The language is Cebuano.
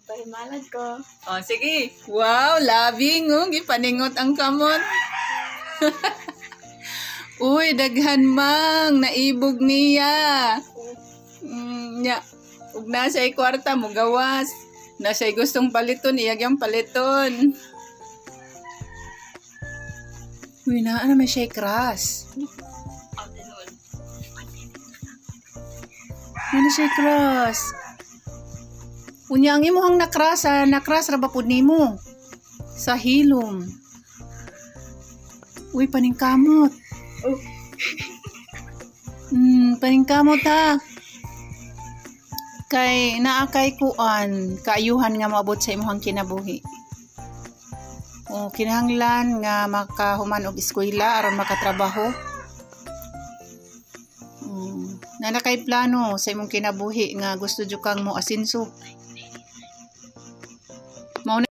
Nagpahimalag ko. Oh, sige. Wow, labing oh, gipaningot ang kamot. Uy, daghan mang naibog niya. Nya. Ug nasa kwarta mo gawas. Nasa gustong paliton, iya gyang paliton. Uy, naa naman siya crush. Ano siya crush? Unya ang imuhang nakras, ha, nakras ra ba pud nimo? Sa hilom. Uy, paningkamot. Oh. Paningkamot ha. Kay naa kay kuan, kaayuhan nga moabot sa imuhang kinabuhi. O kinahanglan nga makahuman og eskwela aron makatrabaho. Naa na kay plano sa imong kinabuhi nga gusto jud kang mo asinso.